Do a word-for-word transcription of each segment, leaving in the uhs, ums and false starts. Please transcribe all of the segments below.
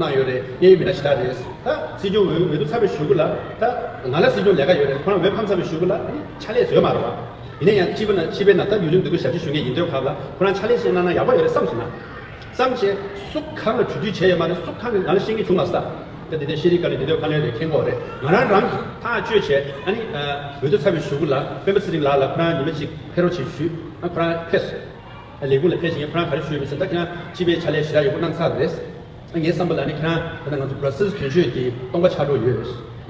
གནང་ཡོད་རེད། གཡས་གཡོན་མི་སྣ་ཞེ་དྲག་རེད། ད་སྲིད་སྐྱོང་འོས་འོས་བསྡུ་ཚར་བའི་གཞུག་གུ་ལ་ད་ང་ལ་སྲིད་སྐྱོང་ལས་ཀ་ཡོད་རེད། ཁོ་རང་འོས་ཕམ་ཚར་བའི་གཞུག་གུ་ལ་ཨ་ནི་ཕྱག་ལས་བཟོས་མ་རེད་བ། ཡིན་ན་ཡང་སྤྱི་པ་ན་སྤྱི་པའི་ནང་ད་ཡུལ་ལུང་འདི་གུ་ཞབས་ཕྱི་ཞུ་མཁན་ཡིན་དུས་སྐབས་ལ་ཁོ་རང་ཕྱག་ལས་ཤིག་གནང་ན་ཡག་པོ་ཡོད་རེད་བསམ་སོང་ན། བསམ་བྱས་སུ་གང་ལ་གྲོས་བསྡུར་བྱས་ཡོད་མ་རེད། སུ་གང་གི་ང་ལ་ཤེས་ཀྱི་བྱུང་མ་སོང་། ད་དེ་འདྲའི་ཤེས་རིག་བཀའ་བློན་འདི་འདྲའི་བཀའ་བློན་རེད། མཁྱེན་གྱི་ཡོད་རེད། ང་རང་རང་གིས་ཐག་གཅོད་བྱས་ཨ་ནི་འོས་བསྡུ་ཚར་བའི་གཞུག་གུ་ལ་སྤེན་པ་ཚེ་རིང་ལགས་ལ་ཁོ་རང་ཉི་མ་གཅིག་ཕེབས་རོགས་བྱེད་ཞུས། ཨ་ཁོ་རང་ཕེབས་སོང་། ལས་ཁུངས་ལ་ཕེབས་ཤིང་ཁོ་རང་ག་རེ་ཞུས་ཡོད་ཟེར་ན། ད་ཁྱེད་རང་སྤྱི་པའི་ཕྱག་ལས་ཞེ་དྲག་ཡག་པོ་གནང་ཚར་བ་རེད། ངའི་བསམ་པ་ལ་ནི་ཁྱེད་རང་ད་ལྟ་ང་ཚོ་Brussels་དོན་གཅོད་དེ་སྟོང་པ་ཆགས་འགྲོ་ཡོད།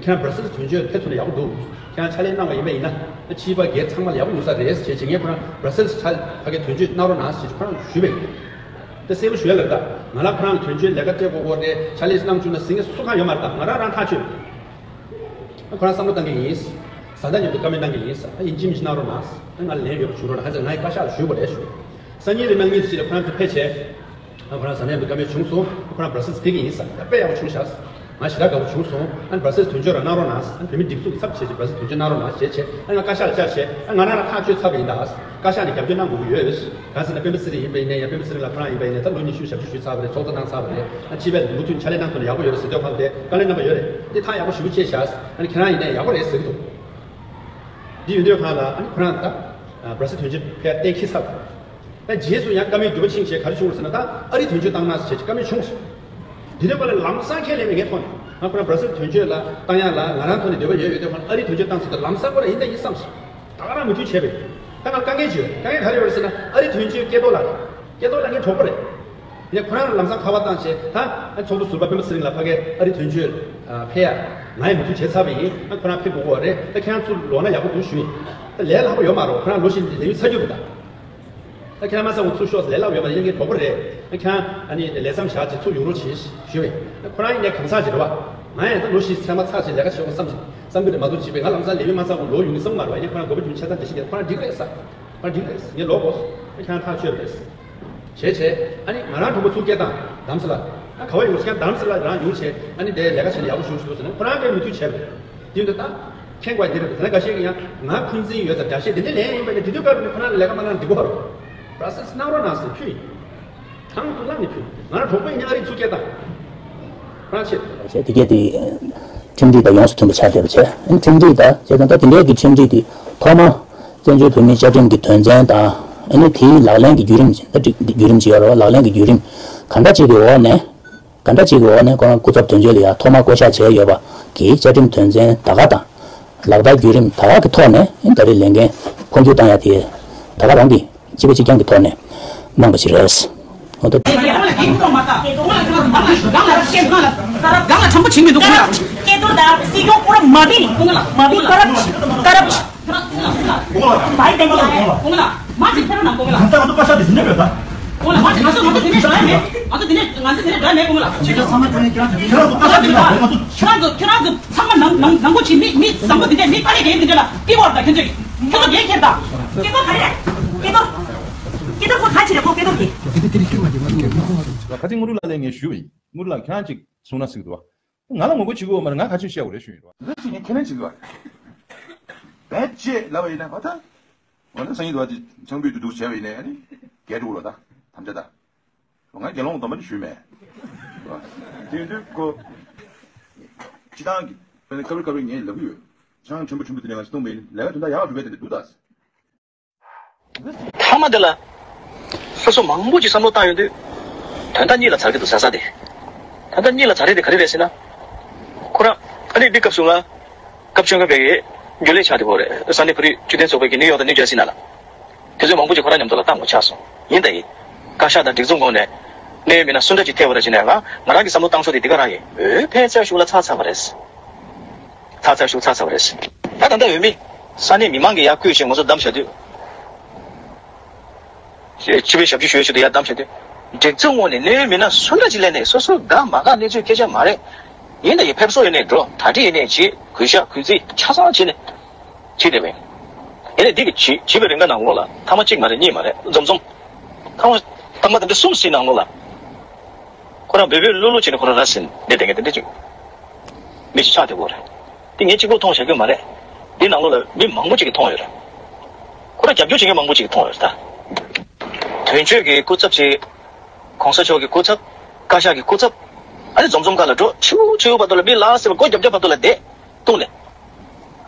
ཁྱེད་རང་Brussels་དོན་གཅོད་ཕེབས་ཐུབ་ན་ཡག་པོ་འདུག་ཁྱེད་རང་ཕྱག་ལས་གནང་བ་ཡིན་པ་ཡིན་ན་ཕྱིའི་པ་སྒེར་ཚང་མ་ལ་ཡག་པོ་ཡོང་ས་རེད་ཅེས་བྱས། ངས་ཁོ་རང་Brussels་ཕྱག་ཕ་གིའི་དོན་གཅོད་གནང་རོགས་གནང་ཞེས་ཁོ་རང་ཞུས་པས། དེ་གསལ་པོ་ཞུ་ཡ་ལབ་ད། ང་ལ་ཁོ་རང་ལ་དོན་གཅོད་ལས་ཀ་སྤྲད་དགོས་དགོས་རེད། ཕྱག་ལས་གནང་བཅུག་ན་ཟེར་མཁན་སུ་གང་ཡོད་མ་རེད། ད་ང་རང་རང་ཐག་ཆོད། ཁོ་རང་བསམ་བློ་བཏང་གི་ཡིན། བཟའ་ཟླ་མཉམ་དུ་བཀའ་མོལ་གནང་གི་ཡིན། ཨ་ཡིན་གཅིག་མིན་གཅིག་གནང་རོགས་གནང་། ཨ་ང་ལན་ཡོད་པ་ཞུ་རོགས་གནང་ཟེར་ངས་བཀའ་ཤག་ལ་ཞུས་པ་རེད་ཞུ། སང་ཉིན་རེ་གནངས་ཉིན་ཞིག་ལ་ཁོ་རང་ཚོ་ཕེབས་བྱས། ཨ་ཁོ་རང་བཟའ་ཟླ་མཉམ་དུ་བཀའ་མོལ་བྱུང་སོང་། ཁོ་རང་Brussels་ཕེབས་ཀྱི་ཡིན་ཟེར། ད་དཔེ་ཡག་པོ་བྱུང་ཤག་ང་ཞེ་དྲག་དགའ་པོ་བྱུང་སོང་། ཨ་Brussels་དོན་གཅོད་རང་གནང་རོགས་གནང་། ཨ་བོད་མི་སྒྲིག་འཛུགས་ཚབ་བྱས་ཀྱི་Brussels་དོན་གཅོད་གནང་རོགས་གནང་ཞེས་བྱས། ཨ་ང་བཀའ་ཤག་ལ་བཅར་བྱས། ཨ་ང་རང་ལ་ཐག་གཅོད་ཚར་བ་ཡིན་ད། བཀའ་ཤག་ནས་རྒྱབ་སྐྱོར་གནང་དགོས་ཀྱི་ཡོད། གང་ཟེར་ན་སྤེན་པ་ཚེ་རིང་ཡིན་པ་ཡིན་ནའི་ཡང་སྤེན་པ་ཚེ་རིང་ལགས་ཁོ་རང་ཡིན་པ་ཡིན་ནའི་ད་ལོ་ཉི་ཤུ་ཞབས་ཕྱི་ཞུས་ཚར་བ་རེད། ཚོགས་གཙོ་གནང་ཚར་བ་རེད། ཨ་སྤྱི་པའི་མུ་མཐུད་ཕྱག་ལས་གནང་ཐུབ་ན་ཡག་པོ་ཡོད་རེད་ཟེར་དུས་ཁོང་དེ་བཀའ་ལན་རྣམ་པ་ཡོད་རེད། འདི་ཐག་ཡག་པོ་ཞེ་པོ་བཅད་ཤག་ཨ་ནི་ཁྱེད་རང་ཡིན་ནའི་ཡག་པོ་རེད་ཟེར་གྱི་འདུག་འདི་ཡོད་དུས་ཁོ་རང་ལ་ཨ་ནི་ཁོ་རང་ད་Brussels་དོན་གཅོད་ཕེབས་གཏན་འཁེལ་ཚར་བ། ད་རྗེས་སུ་ཡང་བཀའ་མོལ་འགྱུར་བ་ཕྱིན་བྱས་ག་རེ་བྱུང་རེད་ཟེར་ན། ད་ཨ་རི་དོན་གཅོད་བཏང་ན་ཟེར་བྱས་བཀའ་མོལ་བྱུང་སོང་། དེ་དུས་ཁོ་ལ་ལམ་སང་ཁས་ལེན་པའི་ངའི་ཐོག་ནས་ང་ཁོ་རང་Brussels་དོན་གཅོད་ལ་བཏང་ཡག་ལ་ང་རང་ཐོག་ནས་འདོད་པ་ཡོད་ཡོད་དུས་ཁོ་ལ་ཨ་རི་དོན་གཅོད་བཏང་ཟེར་དུས་ལམ་སང་ཁོ་རང་ཡིན་ད་ཡིན་བསམ་སོང་། ད་ག་རང་མོས་མཐུན་བྱས་པས། ད་ང་ལ་དཀའ་ངལ་ཅིག་ཡོད། དཀའ་ངལ་ག་རེ་ཡོད་རེད་ཟེར་ན། ཨ་རི་དོན་གཅོད་སྐལ་རྡོར་ལགས་རེད། སྐལ་རྡོར་ལགས་ངའི་གྲོགས་པོ་རེད། ཡིན་ནའི་ཁོ་རང་ལ་ལམ་སང་ཁ་པར་བཏང་བྱས། ད་ཨ་ཚོགས་གཙོ་ཟུར་པ་སྤེན་པ་ཚེ་རིང་ལགས་ཕ་གིར་ཨ་རི་དོན་གཅོད་ཨ་ཕེབས་ཡག་ང་ཡིས་མོས་མཐུན་བྱས་ཚར་བ་ཡིན། ཨ་ཁོ་རང་ཕེབས་དགོས་ཀྱི་རེད། ད་ཁྱེད་རང་ཚུར་ལོག་ན་ཡག་པོ་འདུག་ཞུས། ད་ལས་སླ་པོ་ཡོད་མ་རེད། ཁོ་རང་ལོ་བཞི་ལས་ཡུན་ཚར་རྒྱུ་རེད་ད། ད་ཁྱེད་རང་མ་ཚང་བ་ཚུར་ཤོག་ཟེར། ལས་སླ་པོ་ཡོད་མ་རེད། ཡིན་ནའི་གྲོགས་པོ་རེད། ད་ཁྱེད་རང་ཨ་ནི་ལས་མཚམས་བཞག་བྱས་ཚུར་ཡོང་རོགས་བྱེད་ཞུས་པས། ད་ཁོ་རང་ཡིན་ནའི་གང་ཟག་ཅིག་རེད་བ། ང་ཡང་ད་ལོ་བཞི་ཚད་མ་ཚར་བྱས་ལས་ཀ་བྱེད་དགོས་བསམ་བསམ་གྱི་རེད་མ་གཏོགས། བྱས་པས་ང་ལམ་སང་ལས་ཡུན་མ་ཚང་བ་ལོག་ཡོང་གི་བསམ་མ་རེད་བ། ཡིན་ནའི་ཁོ་རང་དགོས་པ་བྱུང་ཆ་ཚང་འགྲེལ་བཤད་རྒྱག་ཁོ་རང་འགྲིག་རེད་ས། ཁོ་རང་འགྲིག་རེད། ངས་ལོག་དགོས། ཁྱེད་རང་ཐག་ཆོད་རེད། བྱས་བྱས་ཨ་ནི་ང་རང་གྲོགས་པོ་ཚུར་སྐད་བཏང་། རྡ་རམ་ས་ལ། ཨ་ག་བ་ཡོང་། ཁྱེད་རང་རྡ་རམ་ས་ལ་རང་ཡོང་བྱས་ཨ་ནི་དེ་ལས་ཀ་བྱས་ན་ཡག་པོ་ཞེ་པོ་ཞིག་འདུག་ཟེར་ནས་ཁོ་རང་གིས་མོས་མཐུན་བྱས་པ་རེད། དེ་འདྲ་ད་མཁྱེན་དགོས་དེ་རེད། དེ་ན་འགའ་ཤས་ཀྱིས་ཡང་ང་འཁོན་འཛིན་ཡོད་ཟེར་འགའ་ཤས་དེ་འདྲ་ལན་ཡིན་པ་ཡིན་ན། དེ་དུས་སྐབས་ནས་ཁོ་རང་ལ་ལས་ཀ་མ་གནང་འགྲིག་གོ་བ་རེད། Brussels་གནང་རོགས་གནང་ཟེར་ཕུལ་ཡིན། དང་དུ་བླངས་ནས་ཕུལ། ང་རང་གྲོགས་པོ་ཡིན་ན་ཨ་རི་ཚུར་སྐད་བཏང་། ཁོ་རང་ཆེད། བྱས་དེ་གས་དེ་ཁྲིམས་སྒྲིག་དང་ཡོངས་སུ་མཐུན་པ་ཆགས་བསྡད་པ་བྱས། ཨ་ནི་ཁྲིམས་སྒྲིག་དང་བྱས་ཙང་ད་དེ་འདྲའི་གི་ཁྲིམས་སྒྲིག་དེ་ཐོག་མ་བཙན་བྱོལ་བོད་མིའི་བཅའ་ཁྲིམས་ཀྱི་དོན་ཚན་དང་། ཨ་ནི་དེའི་ལག་ལེན་གྱི་བརྒྱུད་རིམ་ཅིག་ད་བརྒྱུད་རིམ་ཅིག་ཡོད་རེད་བ། ལག་ལེན་གྱི་བརྒྱུད་རིམ་ག་འདྲ་ཅིག་གི་འོག་ནས། ག་འདྲ་ཅིག་གི་འོག་ནས་ཁོ་རང་སྐུ་ཚབ་དོན་གཅོད་ལ་ཡང་ཐོག་མར་བསྐོ་གཞག་བྱས་ཡོད་པ་གི་བཅའ་ཁྲིམས་དོན་ཚན་ད་ག་དང་། ལག་བསྟར་བརྒྱུད་རིམ་ད་ག་གི་ཐོག་ནས་ད་རེས་ལས་འགན་འཕོ་འགྱུར་བཏང་ཡ་དེ་ད་ག་རང་གིས་སྤྱི་པ་གཅིག་རྐྱང་གི་ཐོག་ནས་གནང་པ་ཞིག་རེད། འོ་ད། སྐད་རྡོར་དང་སྲིད་སྐྱོང་ཁོ་རང་མ་བིན་མ་བིན་ཀ་རབ་ཀ་རབ། བའི་བསྟན་པ་ལ་གོང་ལ་མ་ཅིག་ཕེ་རོ་ནང་གོང་ལ། ང་ཚོ་ང་ཚོ་པ་ཤ་དེ་ཟིན་ནས་མེད་ད། གོང་ལ་མ་ཅིག་ང་ཚོ་ང་ཚོ་དེ་ནས་འགྲོ་ཡ་མེད། ང་ཚོ་དེ་ནས་ང་ཚོ་དེ་ནས་འགྲོ་ཡ་མེད་གོང་ལ། ཁྱེད་ཚོ་ཚང་མ་དེ་ནས་ཀྱང་ཁྱེད་རང་ཚོ་པ་ཤ་དེ་ལ་ཁྱེད་རང་ཚོ་ཁྱེད་རང་ཚོ་ཚང་མ་ནང་ནང་ནང་གོ་ཆེ་མི་མི་བཟང་པོ་དེ་འདྲ་མི་ཀ་རེ་གས་དེ་འདྲ་ལ་ཏི་བར་ད་ཁྱེད་ཚོ་ཁྱེད་ཚོ་གས་ཁྱེར་ད། སྐྱེ་རྡོར་ག་རེ། སྐྱེ་རྡོར། སྐྱེ་རྡོར་ཁོ་ཁ་ཆེ་རེད་ཁོ་སྐྱེ་རྡོར་གི། ཁ་ཅིག་ངུ་རུ་ལ་ལས་ངས་ཞུས་པ་ཡིན། ངུ་རུ་ལ་ཁྱེད་རང་ཅིག་གསུང་ན་སྲིད་འདུག་བ། ང་ལ་ངོ་རྒོལ་བྱེད་དགོས་མ་རེད། ང་ག་ཚོད་བཤད་དགོས་རེད་ཞུ་ཡིན་རོགས། འདི་ཅི་ནས་ཁས་ལེན་བྱེད་དགོས་རེད། བེད་ཅེས་ལབ་པ་ཡིན་ན་བ་ད། འོ་ན་སང་ཉིན་དུ་བ་དེ་ཚང་བུད་དུ་འདུག་བྱས་པ་ཡིན་ནའི་ཨ་ནི་རྒྱལ་འགྲོ་ལོ་ད་དམ་བཅའ་ད། ང་རྒྱལ་ལོང་དམ་པ་ནི་ཞུས་མེད། དེ་ཡིན་དུས་ཁོ། སྤྱི་བཏང་གི་དཔེར་ན་ཀ་བི་ཀ་བི་ངས་ལབ་ཀྱི་ཡོད། ཆང་ཁྲེན་པོ་ཆེན་པོ་དེ་ནས་ང་ཚོ་སྟོང་པ་ཡིན་ལས་ཀ་དོན་དག་ཡག་འགྲོ་བས་དེ་འདྲ་འདུག་ད། མཐའ་མ་དེ་ལ། སོ་སོ་མང་པོ་ཅིག་བསམ་བློ་བཏང་ཡོང་དུས། དོན་དག་གཉིས་ལ་ཚར་གི་འདུག་ཟ་ས་དེ། དོན་དག་གཉིས་ལ་ཚར་རེད་དེ་ག་རེ་རེད་ཟེར་ན། ཁོ་རང་ཨ་ནི་འདི་སྐབས་སུ་ང་སྐབས་བཅོ་ལྔ་པའི་རྒྱུན་ལས་ཆགས་བསྡད་ཡོད་རེད། ས་གནས་བོད་རིགས་སྤྱི་མཐུན་ཚོགས་པའི་གི་ནིའུ་ཡོག་དང་ནིའུ་ཇར་སི་ནང་ལ། དེ་ཚོས་མང་པོ་ཅིག་ཁོ་རང་མཉམ་དུ་ལ་བཏང་དགོས་ཆགས་སོང་། ཡིན་ད་ཡིན། བཀའ་ཤག་དང་སྒྲིག་འཛུགས་ངོས་ནས་གནད་ཡོད་མི་སྣ་སུ་འདྲ་ཅིག་ཐད་པ་ར་ཅིག་ནས་ང་ང་རང་གི་བསམ་བློ་བཏང་ཕྱོགས་དེ་འདི་ག་རང་ཡིན། འོས་འཕེན་ཚར་ཤུགས་ལ་ཚར་ཚར་བ་རེད། ཚར་ཚར་ཤུགས་ཚར་ཚར་བ་རེད། ད་ད་ལྟ་འོས་མི་ས་གནས་མི་མང་གིས་ཡར་བསྐོས་བྱས་ང་ཚོ་བདམས་བྱ་དུས། སྤྱི་པའི་ཞབས་ཞུ་ཞུ་ཡས་ཆེད་དུ་ཡར་བདམས་བྱས་དུས། སྒྲིག་འཛུགས་ངོས་ནས་གནད་ཡོད་མི་སྣ་སུ་འདྲ་ཅིག་སླེབས་ནས་སོ་སོ་དགའ་མ་དགའ་གནས་ཚུལ་སྐད་ཆ་མ་རེད། ཡིན་ད་ཡིན་ཕེབས་བསུ་ཡོད་ནས་འགྲོ། གྲ་སྒྲིག་ཡོད་ནས་བྱེད། གུས་ཞབས་གུས་བརྩི་ཆ་ཚང་བྱས་ནས་བྱེད་བསྡད་པ་ཡིན། ཡིན་ནའི་འདི་གི་བྱེད་བྱེད་པའི་རིང་ག་ནང་ལོགས་ལ་ཐ་མ་གཅིག་མ་རེད། གཉིས་མ་རེད། འཛོམས་འཛོམས། ཐ་མ་ཐ་མ་དེ་འདྲ་གསུམ་ཞིག་ནང་ལོགས་ལ། ཁོ་རང་འབོད་འབོད་བློ་བློ་བྱས་ནས་ཁོ་རང་ར་ཟིན་བསྡད་བསྡད་མཁན་དེ་འདྲ་ཅིག་མི་ཞིག་ཆགས་བསྡད་ཡོད་རེད། དེ་ངས་གཅིག་པོ་མཐོང་བཞག་གི་མ་རེད། འདི་ནང་ལོགས་ལ་མི་མང་པོ་ཅིག་གིས་མཐོང་ཡོད་རེད། ཁོ་རང་རྒྱབ་སྐྱོར་བྱེད་མཁན་མང་པོ་ཅིག་གིས་མཐོང་ཡོད་རེད་ད། དོན་གཅོད་ཀྱི་སྐུ་ཚབ་ཅིག་གོང་ས་མཆོག་གི་སྐུ་ཚབ། བཀའ་ཤག་གི་སྐུ་ཚབ། ཨ་ནི་འཛོམས་འཛོམས་ཁ་ལ་འགྲོ་ཆིའུ་ཆིའུ་བར་དུ་ལ་མི་ལ་སེ་བ་སྒོ་རྒྱབ་རྒྱབ་བར་དུ་ལ་བསྡད་བཏུང་ནས།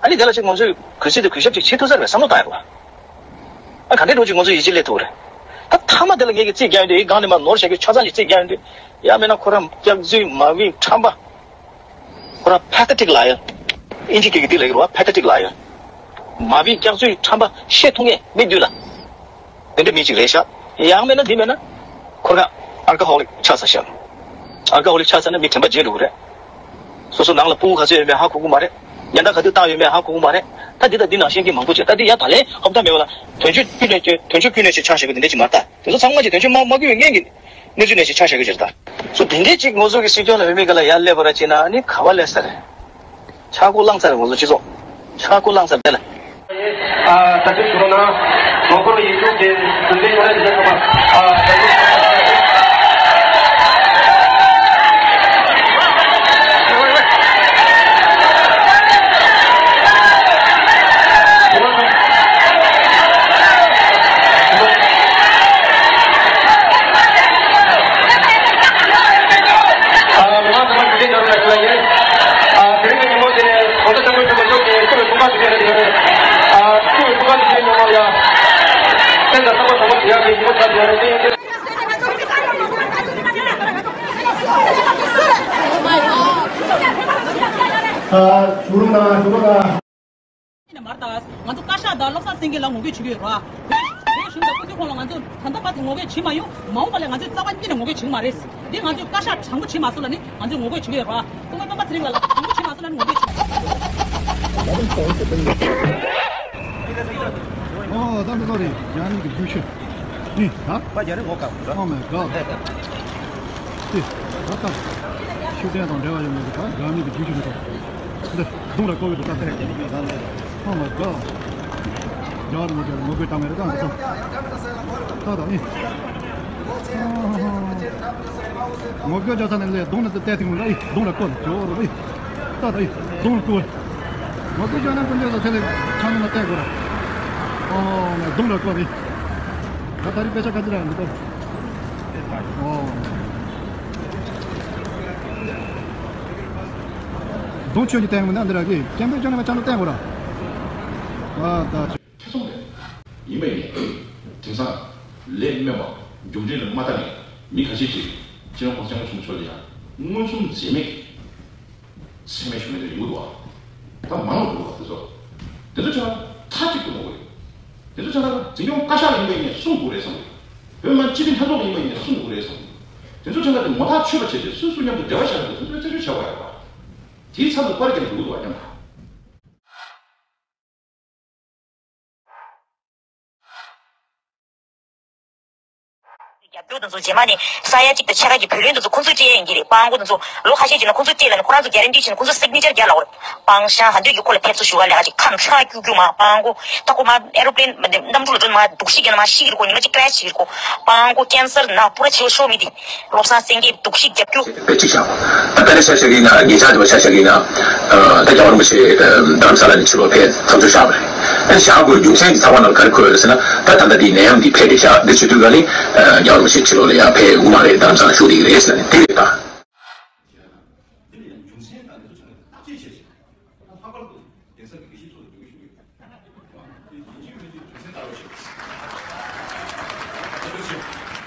ཨ་ནི་དེ་ལ་ཅིག་ང་ཚོས་གུས་བརྩི་དང་གུས་ཞབས་ཅིག་བྱེད་ཐུབ་ས་རེད་བསམ་བློ་བཏང་ཡ་རེད་བ། ཨ་ག་འདྲས་འགྲོ་ཅིག་ང་ཚོ་ཡིད་ཆེས་སླེབས་ཐུབ་རེད། ད་མཐའ་མ་དེ་ལ་ངེད་ཀྱིས་རྩིས་རྒྱག་ཡོང་དུས་ཡི་སྒང་ནས་མར་ནོར་བཞག་གི་ཆ་ཚང་ཞིག་རྩིས་རྒྱག་ཡོང་དུས། ཡང་མིན་ན་ཁོ་རང་སྐྱག་རྫུན་མ་བིང་ཁྲམ་པ། ཁོ་རང་pathetic liar། ཨིན་ཇི་སྐད་ཀྱི་དེ་ལ་ཡོད་རེད་བ། pathetic liar། མ་བིང་སྐྱག་རྫུན་ཁྲམ་པ་བཤད་ཐུབ་ངེས་མི་འདུག་ལ། དེ་འདྲ་མི་ཅིག་རེད་ཤག་ཡང་མིན་ན་འདི་མིན་ན། ཁོ་རང་alcoholic་ཆགས་ཚར་ཤག alcoholic་ཆགས་ཚར་ན་མི་དྲན་པ་བརྗེད་འགྲོ་གི་རེད། སོ་སོ་ནང་ལ་ཕྲུ་གུ་ག་ཚོད་ཡོད་མེད་ཧ་གོ་གི་མ་རེད། ཉེན་བརྡ་ག་དུས་བཏང་ཡོད་མེད་ཧ་གོ་གི་མ་རེད། ད་འདི་དང་འདི་ནང་བཞིན་གྱི་མང་པོ་བྱས། ད་འདི་ཡ་ད་ལན་ཧོབ་ཐང་མེད་པ་ལ། དོན་གཅོད་ཀུན་ནས་དོན་གཅོད་ཀུན་ནས་ཞིག་ཆགས་བཞག་གི་འདི་འདྲ་ཅིག་མ་རེད། ད་དེ་ཚོ་ཚང་མ་ཅིག་དོན་གཅོད་མ་མ་གུས་པའི་གཉེན་གྱི་གནས་ཚུལ་ནས་ཞིག་ཆགས་བཞག་གི་ཅིག་རེད། ད་སོ་དེ་འདྲའི་ཅིག་ངོ་ཚོ་གི་སྲིད་སྐྱོང་ལ་འོས་མི་ག་ལ་ཡར་སླེབས་པ་ར་ཅིག་ན་ཨ་ནི་ག་བ་སླེབས་ས་རེད། ཆག་སྒོ་བསླངས་ཚར་རེད་ང་ཚོ་སྤྱི་ཚོགས། ཆག་སྒོ་བསླངས་ཚར་དེ་ལ། ཨ་ད་ཅི་ཞུ་རོགས་གནང་། ལོ་འཁོར་ཡིག་གཟུགས་དེ་གུང་ཁྲན་ཡོང་ལས་བྱེད་པ། ཨ་ད་ཅི། ཨ་མི་མང་ཚང་མ་ཞུ་མཁན་འདྲ་བོ་ཞིག་ལ་ཡིན། ཨ་དེ་རིང་གི་ཉིན་མོ་དེ་ནས་གོང་ས་སྐྱབས་མགོན་ཆེན་པོ་མཆོག་གིས་སྐུ་ཡི་སྐུ་པར་ཞིག་ཕུལ་རེད་ཟེར་བ་རེད། ཨ་སྐུ་ཡི་སྐུ་པར་ཞིག་ཕུལ་མྱོང་བ་ལ་ཡ། སེམས་དང་བསམ་བློ་བཟང་པོ་ཞིག་ཡག་གི་ཉིན་མོ་ཆགས་ཡོད་རེད་དེ་ཡིན་གྱི། ཨ་ཞུ་རོགས་གནང་ཞུ་རོགས་གནང་། ནས་མར་ད། ང་ཚོ་བཀའ་ཤག་དང་བློ་བཟང་སེང་གེ་ལ་ངོ་རྒོལ་བྱེད་ཀྱི་ཡོད་ར། བོད་བོད་གཞུང་དང་སྐུ་ཚེ་ཁོང་ལ་ང་ཚོ་ད་ལྟ་བར་དུ་ངོ་རྒོལ་བྱེད་མ་ཡོང་། མ་འོངས་པ་ལ་ང་ཚོས་རྩ་བ་ཉིད་ནས་ངོ་རྒོལ་བྱེད་ཀྱི་མ་རེད། འདི་ང་ཚོས་བཀའ་ཤག་དྲང་པོ་བྱེད་མ་སོང་ལ་ནི་ང་ཚོས་ངོ་རྒོལ་བྱེད་ཀྱི་ཡོད་ར། སྐུ་ངོ་སྤེན་པ་ཚེ་རིང་ལགས་ལ་དྲང་པོ་བྱེད་མ་སོང་ལ་ནི་ངོ་རྒོལ་བྱེད་ཀྱི་ཡོད། ཨོ་ད་འདི་ཚོ་རེད། རྒྱ་མི་གི་རྒྱུག་ཤུགས། ཨི། ཧ། པ་རྒྱ་རི་ངོ་དཀར་པོ་འདྲ། Oh my god། ཨི། ད་ལྟ་ཤུགས་ལྡན་དང་འབྲེལ་བ་ཡོད་མེད་ཀྱི་ད་རྒྱ་མི་གི་རྒྱུག་ཤུགས་རེད་ད། འདི་རྡུང་ར་བཀོལ་གི་འདུག་ད་དེ། Oh my god། རྒྱ་རི་ངོ་དཀར་ངོ་རྒོལ་བཏང་མེད་རེད་ད་འདི་ཚོ། ད་ད་ཨི། ངོ་རྒོལ་རྒྱག་ས་ནས་ལས་རྡུང་ནས་བལྟས་ཐིག་མི་འདྲ་ཨི། རྡུང་ར་བཀོལ་ཇོ་རུ་ཨི། ད་ད་ཨི། རྡུང་ར་བཀོལ། ངོ་རྒོལ་རྒྱག་ན་ཀུན་སྤྱོད་ལ་ཚད་ལས་ཆ་ནས་ལ་བལྟས་དགོས་ར། ཨོ་ནས་རྡུང་ར་བཀོལ་ཨི། ད་ད་རི་དཔེ་ཆ་ག་ཚོད་ར་འདི་ལྟར། ཨོ། རྡུང་ཆོས་ཀྱི་སྟེང་མི་འདྲ་འདི་ར་གི་སྐྱེམས་པའི་ཅོ་ནས་མ་ཅང་ལ་བལྟས་དགོས་ར། ཨ་ད། ཐེ་ཚོམ་རེད། ཡིན་པ་ཡིན། དེང་སང་ལས་སྨོན་པ་རྒྱུ་འབྲས་ལ་མ་ལྟ་ནས་མི་ཁ་ཤས་ཅིག་སྤྱི་ནོར་གོང་ས་སྐྱབས་མགོན་ཆེན་པོ་མཆོག་ལ་ཡང་མངོན་སུམ་འཛེམ་མེད་ཀྱི་མཚན་སྨད་ཞུ་མཁན་ཡོད་འདུག་བ། ད་མང་བ་འདུག་བ་དེ་ཚོ། དེ་ཚོ་ཆ་ལ་མཐའ་གཅིག་ཏུ་ངོ་རྒོལ། དེ་ཚོ་ཆ་ལ་འཛིན་སྐྱོང་བཀའ་ཤག་ལ་ཡིན་པ་ཡིན་ནས་གསུང་དགོས་རེད་བསམ་གི། བོད་མི་མང་སྤྱི་འཐུས་ལྷན་ཚོགས་ལ་ཡིན་པ་ཡིན་ནས་གསུང་དགོས་རེད་བསམ་གི། དེ་ཚོ་ཆ་ལ་དེ་ངོ་ཐག་ཆོད་པ་བྱས་ཏེ་སོ་སོ་མཉམ་དུ་འབྲེལ་བ་བྱས་ཏེ་སོ་སོའི་རྩད་གཅོད་བྱ་དགོས་ཡ་རེད་བ། དེའི་ཚབ་ཏུ་པར་རྒྱབ་འདུག་འདུག་བ་མཉམ་དུ། རྒྱབ་སྐྱོར་དེ་ཚོ་རྗེས་མ་ནས་ས་ཡ་གཅིག་དང་ཕྱེད་ཀ་གི་བུ་ལོན་དེ་ཚོ་ཁོང་ཚོས་སྤྲད་ཡ་ཡིན་གྱི་རེད། སྤྲང་པོ་དེ་ཚོ་ལོ་ཁ་ཤས་རྗེས་ལ་ཁོང་ཚོས་སྤྲད་ལ་ནི་ཁོ་རང་ཚོ་གྷ་རན་ཊི་བྱས་ནས་ཁོང་ཚོ་སིག་ནེ་ཅར་རྒྱག་ལབ་པ་རེད། སྤང་ཤང་ཧ་འདོད་ཀྱི་ཁོ་ལ་ཕེབས་བསུ་ཞུ་ག་ལས་ཀ་ཅིག་ཁམས་ཁྲག་སྐྱུག་སྐྱུག་མ་སྤང་པོ་ད་ཁོ་མ་ཨེ་རོ་པི་ལེན་གནམ་གྲུ་ལ་འགྲོ་ནི་མ་སྡུག་ཤི་རྒྱག་ནི་མ་ཤི་གི་རེད་ཁོ། ཉི་མ་གཅིག་ཀི་རེ་ཤི་བྱེད་ཀྱི་རེད་ཁོ། སྤང་པོ་ཀེན་སར་ནག་པུ་ར་ཆེ་བ་ཤོར་མི་དེ་བློ་བཟང་སེང་གེ་སྡུག་ཤི་རྒྱབ་སྐྱོར། དཔེ་གཅིག་བཞག་ད་དཔེར་ན་ཆ་བཞག་གི་ན་ངེད་ཅག་དེ་བ་ཆ་བཞག་གི་ན། ད་རྒྱལ་བ་རིན་པོ་ཆེ་རྡ་རམ་ས་ལ་ནས་ཕྱི་ལོགས་ཕེབས་མཚམས་འཇོག་བཞག་པ་རེད། ཨ་ནི་བཞག་དགོས་རྒྱུ་མཚན་དེ་ཚང་མ་ནང་ག་རེ་འཁོད་ཡོད་རེད་ཟེར་ན། ད་ད་ལྟ་དེའི་ནད་ཡམས་འདི་ཕེབས་ཏེ་བཞག་འདི་བྱེད་དུས་ག་ལེ། རྒྱལ་བ་རིན་པོ་ཆེ་ཕྱི་ལོགས་ལ་ཡང་ཕེབས་ཡོང་གི་མ་རེད། རྡ་རམ་ས་ལ་བཞུགས་བསྡད་ཀྱི་རེད་ཟེར་ནས་དེ་རེད་ད། དེ་ལ་ཡང་རྒྱུ་མཚན་དང་དེ་ཚོ་ཚང་མ་བརྟག་དཔྱད་བྱས་ཤིང་། ལྷག་པར་དུ་གེ་སར་གྱི་དགེ་བཤེས་ཚོ་ལ་འབྲེལ་བ་ཞུ་གི་ཡོད།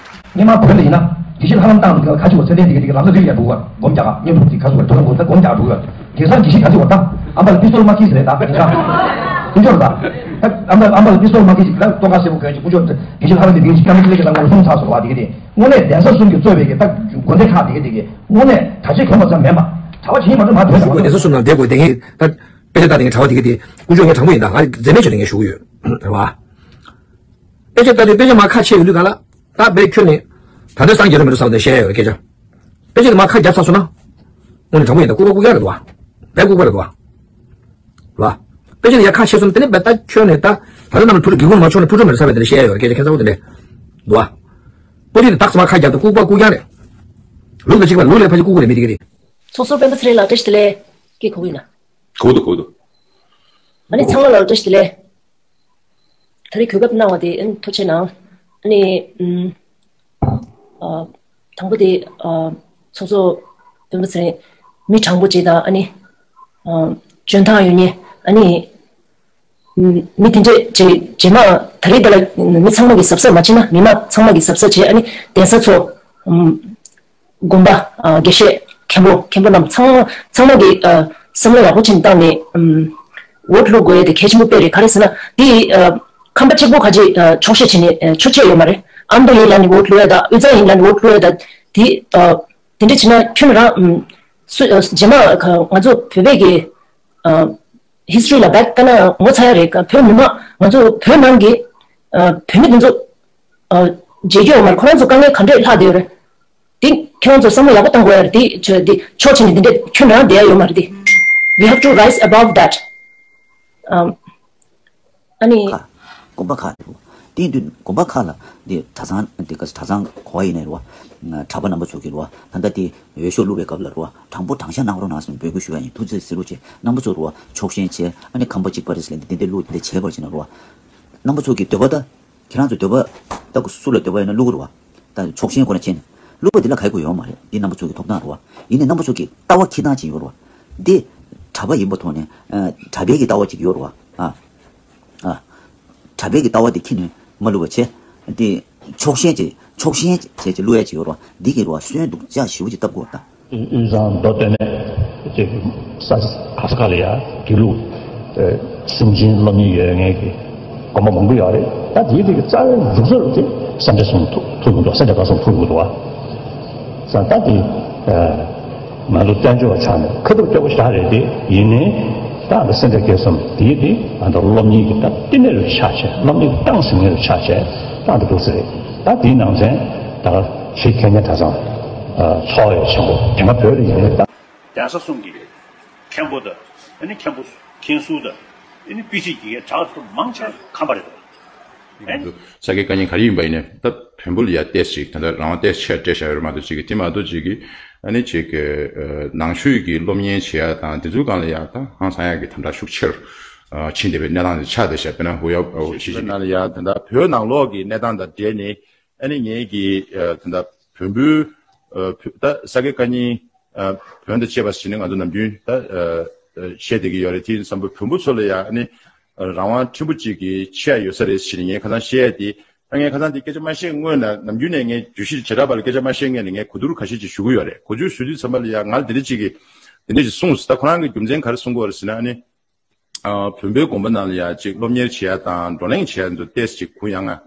སྙན་མ་བོད་ལ་ཡིན་ན་དགེ་བཤེས་ལྷ་ལམ་བཏང་འདུག་ག་ཁ་ཆུ་བ་ཚད་ལྡན་དེ་ག་དེ་ག་ལམ་ས་དུས་ཡར་འགྲོ་ག་སྒོམ་རྒྱག་ག་སྙན་པོ་དེ་ཁ་ཆུ་བ་དོ་དམ་སྒོམ་ད་སྒོམ་རྒྱག་འགྲོ་ག་དེང་སང་དགེ་བཤེས་ག་ཚོད་བ་ད་ཨམ་པ་ལ་པི་སྟོལ་མ་ཁིས་རེད་ད་དེང་སང་དཀོན་མཆོག་རེད་ད། ཨམ་པ་ཨམ་པ་ལ་པི་སྟོལ་མ་ཁིས་ཞིག་ད་ཏོག་ཁ་སེར་པོ་གོན་ཞིག་དཀོན་མཆོག་དགེ་བཤེས་ལྷ་ལམ་དེ་དེ་ག་ཞིག་ཀ་མི་ཀི་ལེ་གི་ལམ་ལ་ལྷུང་ཚར་སོང་བ་དེ་ག་དེ་དངོས་གནས་གདན་ས་གསུམ་གྱི་གཙོས་པའི་གི་ད་དགོན་སྡེ་ཁག་དེ་ག་དེ་ག་དངོས་གནས་གྲྭ་ཆས་གོན་པ་ཙམ་མིན་པ་གྲྭ་པ་ཆེ་ཉིད་མ་གཏོགས་མ་ཐོན་ས་མ་གདན་ས་གསུམ་ནང་བསྡད་དགོས་དེ་ངས་ད། དཔེ་ཆ་ལྟ་དེ་གྲྭ་པ་དེ་ག་དེ་དཀོན་མཆོག་ངས་དྲང་པོ་ཡིན་ད་ང་འཛེམ་མེད་བྱས་ནས་ངས་ཞུ་གི་ཡོད་རེད་བ། དཔེ་ཆ་ལྟ་དེ་དཔེ་ཆ་མ་ཁ་ཕྱེ་ཡོང་དུས་ག་ལ་ད་དཔེ་ཁྱོད་ནི་ད་ལྟ་སངས་རྒྱས་རེད་མི་འགྲོ་བསམ་དེ་བཤད་ཡོད་སྐད་ཆ། དཔེ་ཆ་དེ་མ་ཁ་བརྒྱབ་ཚར་སོང་ན། དངོས་གནས་དྲང་པོ་ཡིན་ད་ལྐུགས་པ་ལྐུགས་རྐྱང་རེད་བ། དཔེ་ལྐུགས་པ་རེད་བ། བ། དཔེ་ཆ་དེ་ཡ་ཁ་ཕྱེ་སོང་དེ་ནས་དཔེ་ད་ཁྱོད་ནི་ད་ད་ལྟ་ནམ་ཐུར་སྒེའུ་ཁུང་མ་ཕྱོགས་ནས་ཕུ་ཁྲོ་མི་རེད་ས་བས་དེ་ནས་བཤད་ཡོད་སྐད་ཆ་ཁྱད་མཚར་པོ་དེ་འདྲས་འདུག་བ། དཔེ་ཆ་དེ་དག་ས་མ་ཁ་བརྒྱབ་ད་ལྐུགས་པ་ལྐུགས་རྐྱང་རེད། ལུགས་དང་གཅིག་པ་ལུགས་ལས་ཕལ་ཆེར་ལྐུགས་པ་རེད་མི་དེ་ག་རེད། ཚོགས་ཟུར་སྤེན་པ་ཚེ་རིང་ལགས་བཀྲ་ཤིས་བདེ་ལེགས། སྐད་གོ་གི་ཡིན་ན། གོ་འདུག་གོ་འདུག་ཨ་ནི་ཚང་མ་ལ་བཀྲ་ཤིས་བདེ་ལེགས། ད་རེས་གོ་སྐབས་གནང་བ་དེ་ཨ་ནི་ཐུགས་རྗེ་གནང་། ཨ་ནི་ཨམ། ཨ། དང་པོ་དེ་ཨ། ཚོགས་གཙོ་ དེ་མོ་ཟེར་མི་དྲང་པོ་ཅིག་དང་ཨ་ནི་འཇོན་ཐང་ཡོད་མཁན། ཨ་ནི་མི་དེ་འདྲས་ཅིག་རྗེས་མ་ད་རེས་ད་ལ་མི་ཚང་མ་གི་གཟབ་གཟབ་མ་བྱེད་ན། མི་མང་ཚང་མ་གི་གཟབ་གཟབ་བྱེད། ཨ་ནི་གདན་ས་ཚོ་དགོན་པ། ཨ། དགེ་བཤེས། མཁན་པོ། མཁན་པོ་རྣམས་ཚང་མ་ཚང་མ་གིས། ཨ། བསམ་བློ་ཡག་པོ་བྱས་ནས་བཏང་ནས། ཨམ། ཝོ་ཊི་བླུག་དགོས་ཡ་དེ་གལ་ཆེན་པོ་དཔེ་རེད། ག་རེ་ཟེར་ན་དེ། ཨ། ཁམས་པ་གཅིག་པོ་ཁ་ཅིག་ཨ། ཆོག་ཤེས་བྱས་ནས། ཨ། ཆོག་ཤེས་ཡོད་མ་རེད། ཨ་མདོ་ཡིན་ལབ་ནས་ཝོ་ཊི་བླུག་ཡ་དང་། དབུས་གཙང་ཡིན་ལབ་ནས་ཝོ་ཊི་བླུག་ཡ་དང་། དེ། ཨ། དེ་འདྲ་བྱས་ན་ཁྱོད་རང་། ཨམ། སུ། ཨ། རྗེས་མ་ང་ཚོ་བོད་པའི་གི། ཨ། ཧི་སི་ཊོ་རི་ལ་བེག་བལྟས་ན་ངོ་ཚ་ཡ་རེད། བོད་མི་མང་། ང་ཚོ་བོད་ནང་གི། ཨ། བོད་མི་དེ་ཚོ། ཨ། བརྗེད་རྒྱུ་ཡོད་མ་རེད། ཁོ་རང་ཚོ་དཀའ་ངལ་ག་འདྲས་ལྷག་བསྡད་ཡོད་རེད། དེ་ཁྱེད་རང་ཚོ་བསམ་བློ་ཡག་པོ་གཏོང་དགོས་ཡ་རེད། དེ་ཆོ་དེ་ཕྱོགས་ཕྱིན་ནས་དེ་འདྲས་ཁྱོད་རང་བསྡད་ཡ་ཡོད་མ་རེད། དེ། We have to rise above that. ཨམ། ཨ་ནི། ཁ། དགོན་པ་ཁག་རེད་རོ། དེ་ཡིན་དུས་དགོན་པ་ཁག་ལ་འདི་གྲྭ་ཚང་འདི་ག་གྲྭ་ཚང་གོ་བ་ཡིན་ནའི་རོ། གྲྭ་པ་རྣམ་པ་ཚོ་གིས་རོ། ད་ལྟ་དེ་འོས་ཤོག་བླུག་པའི་སྐབས་ལ་རོ། དྲང་པོ་དྲང་བཞག་གནང་རོགས་གནང་ཟེར་ནས་འབོད་སྐུལ་ཞུ་ཡ་ཡིན། ཐུགས་རྗེ་ཆེ། བསམ་བློ་བྱེད། རྣམ་པ་ཚོ་རོ། ཕྱོགས་ཞེན་བྱས། ཨ་ནི་ཁམས་པ་གཅིག་པ་རེད་ཟེར་ནས་འདི་འདྲས་བླུག་འདི་འདྲས་བྱས་པར་བྱས་ན་རོ། རྣམ་པ་ཚོ་གི་འདོད་པ་ད། ཁྱེད་རང་ཚོ་འདོད་པ། ད་སུ་ལ་འདོད་པ་ཡོད་ན་བླུག་རོ། ད་ཕྱོགས་ཞེན་ཁོ་ན་བྱས་ནས་བླུག་པ་འདི་ལ་ག་གི་ཡོད་མ་རེད། འདི་རྣམ་པ་ཚོ་གི་ཐོབ་ཐང་རོ། ཡིན་ནའི་རྣམ་པ་ཚོ་གི་ལྟ་བ་འཁྱེར་སྟངས་ཅིག་ཡོད་རོ། འདི་གྲྭ་པ་ཡིན་པ་ཐོག་ནས། ཨ། གྲྭ་པའི་གི་ལྟ་བ་ཅིག་ཡོད་རོ། ཨ། ཨ། གྲྭ་པའི་གི་ལྟ་བ་འདི་འཁྱེར་ནས་མ་བླུག་པ་བྱས། འདི་ཕྱོགས་ཞེན་བྱས། ཕྱོགས་ཞེན་བྱས་བྱས་བླུག་ཡ་ཅིག་ཡོད་རོ། འདི་གི་རོ་སོན་སྡུག་ཅག་ཞེ་པོ་ཅིག་བཏབ་དགོས་ད། དབུས་གཙང་མདོ་སྟོད་སྨད་ཅིག་ས་ཆ་ག་ས་ག་ལ་ཡ་དགེ་ལུགས། ཨེ། སེམས་ཅན་སློབ་གཉེར་ཡོད་མཁན་གྱི་དགོན་པ་མང་པོ་ཡོད་རེད། ད་དེའི་དེ་གི་རྩ་བའི་འཛུགས་ས་དེ་སེ་འབྲས་གསུམ་ཐུག་ཐུག་གི་འདུག་སེ་འབྲས་དགའ་གསུམ་ཐུག་གི་འདུག་བ། ས་ད་དེ། ཨེ། ང་ཚོ་བཙན་བྱོལ་བ་ཆགས་ནས་ཁ་ཐུག་སྐྱོ་པོ་ཞེ་དྲག་རེད། དེ་ཡིན་ནའི་ད་ང་ཚོ་སེ་འབྲས་དགེ་གསུམ་དེ་དེ་ང་ཚོ་སློབ་གཉེར་གྱི་ད་བསྟི་གནས་རུ་ཆགས་བྱས། སློབ་གཉེར་གྱི་ཏང་ཟེར་མཁན་རུ་ཆགས་བྱས། ད་འདི་འདུག་ས་རེད། ད་དེའི་ནང་ཚན་ད་ག་ཆེས་མཁས་སྙན་གྲྭ་ཚང་། ཨ། ཚོགས་ཡ་ཆེན་པོ་དེ་སྔ་བོད་ལ་ཡིན་ནའི་ད། གདན་ས་གསུམ་གྱི་མཁན་པོ་དང་། ཨ་ནི་མཁན་པོ་མཁན་ཟུར་དང་། ཨ་ནི་དཔེ་ཁྲིད་ཀྱི་གྲྭ་ཚོ་མང་ཆེ་ཁམས་པ་རེད་དོ། ཨ་ནི་ས་དགེ་བཀའ་རྙིང་ག་རེ་ཡིན་པ་ཡིན་ནའི་ད་བོན་པོ་ལ་ཡ་ཏོག་ཙམ་ཅིག་ད་ལྟ་རང་དབང་ཏོག་ཙམ་ཆེ་སྤྲད་བཞག་ཡོད་རེད་མ་གཏོགས། ཅིག་གི་དེ་མ་གཏོགས་ཅིག་གི་ཨ་ནི་ཅིག་གི་ནང་ཆོས་ཀྱི་སློབ་གཉེར་བྱེད་ཡ་དང་དེ་ཚོའི་སྒང་ལ་ཡ་ད་ཧང་སང་ཡ་གི་དམ་དྲག་ཤུགས་ཆེར་ཕྱིན་བསྡད་པའི་གནས་སྟངས་དེ་ཆགས་བསྡད་ཤག་དཔེར་ན་ཧུ་ཡ་ཞི་ཅིན་ཕིང་ནང་ལ་ཡ་ད་ལྟ་བོད་ནང་ལོགས་ཀྱི་གནས་སྟངས་དང་འབྲེལ་ནས། ཨ་ནི་ངེད་ཀྱིས་ད་ལྟ་བོན་པོའི། ཨ། བོད་ད་ས་དགེ་བཀའ་རྙིང་། ཨ། བོན་དང་བཅས་པ་ཟེར་ནས་ང་ཚོ་ནམ་རྒྱུན་ད། ཨ། བཤད་བསྡད་ཀྱི་ཡོད་རེད། དེ་ཡིན་དུས་ཙམ་པ་བོན་པོ་ཚོ་ལ་ཡང་ཨ་ནི་རང་དབང་ཕྲན་བུ་གཅིག་གི་ཆེ་ཡ་ཡོད་ས་རེད་ཟེར་ནས་ངས་ཁ་སང་བཤད་ཡ་དེ། ད་ངས་ཁ་སང་དེ་སྐད་ཆ་མ་བཤད་སྔོན་ལ། ནམ་རྒྱུན་ནས་ངས་བརྗོད་གཞི་བྱེ་བྲག་པ་ལ་སྐད་ཆ་མ་བཤད་སྔོན་ནས་ངས་གོ་བསྡུར་ཁ་ཤས་ཅིག་ཞུ་གི་ཡོད་རེད། གོ་བསྡུར་ཞུ་དུས་ཙམ་པ་ལ་ཡང་ང་ལ་དེ་འདྲ་ཅིག་གིས་དེ་འདྲ་ཞིག་གསུངས་ཟེར། ད་ཁོ་རང་གི་རྒྱུ་མཚན་ག་རེ་གསུང་གི་ཡོད་རེད་ཟེར་ན། ཨ་ནི། ཨ། བོན་པོའི་དགོན་པ་ནང་ལ་ཡ་ཅིག་སློབ་གཉེར་བྱེད་ཡ་དང་བགྲོ་གླེང་བྱེད་ཡ་འདུག་ཏོག་ཙམ་ཅིག་གུ་ཡངས་